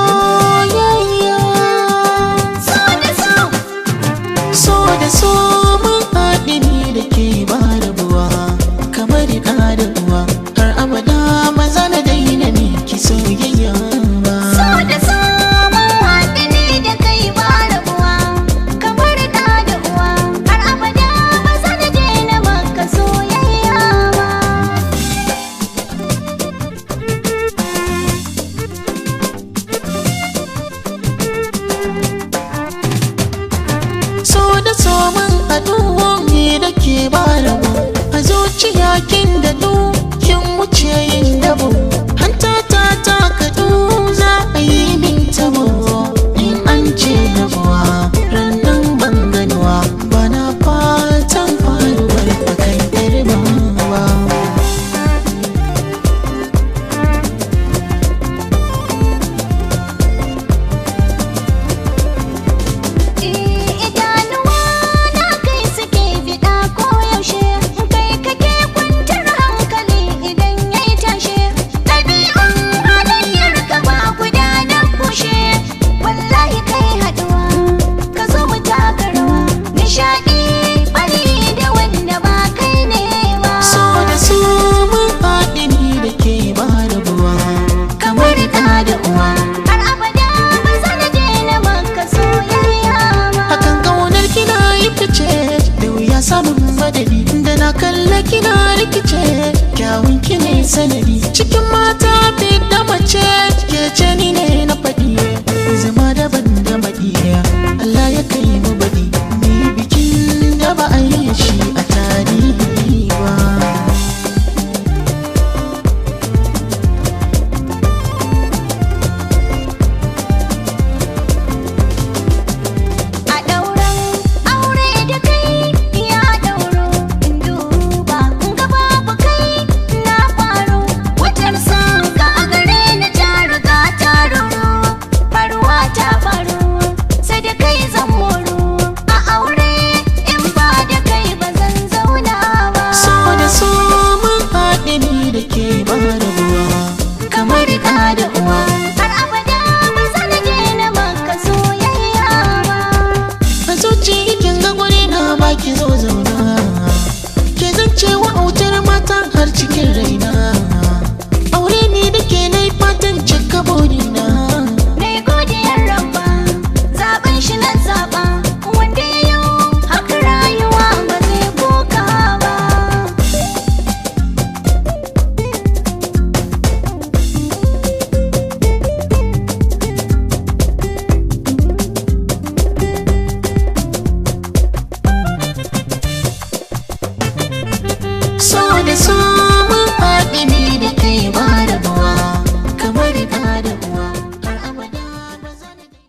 Soyayya. So da so. So da so mun haɗi ni da ke ba rabuwa, kamar ɗa da uwa, har abada ba za na daina miki soyayya ba. So da so mun haɗu ne da kai ba rabuwa, kamar ɗa da uwa, har abada ba za na daina maka soyayya ba. So da so mun haɗu ni da ke ba rabuwa, a zuciya kin da kin wuce yin dabo, hanta ta ta kaɗu za a yi min tabo, in an ce rabuwa rannan ban ganuwa, ba na fatan faruwar akan yarbawa. Idanuwa na kai suke fiɗa koyaushe, kai kake kwantar hankali idan yayi tashe. Ɗabi'un halayyar ka ba guda na kushe, wallahi kai haɗuwa, ka zo mu taka rawa. Nishaɗi bari da wanda ba kai ne ba. So da so mun haɗi ni da ke ba rabuwa, kamar ɗa da uwa. Har abada ba za na daina maka soyayya ba. Akan ƙaunar kina yi fice, da wuya samun madadi, da na kalla kina rikice, kyawun ki ne sanadi, cikin mata fi da mace ke ce ni.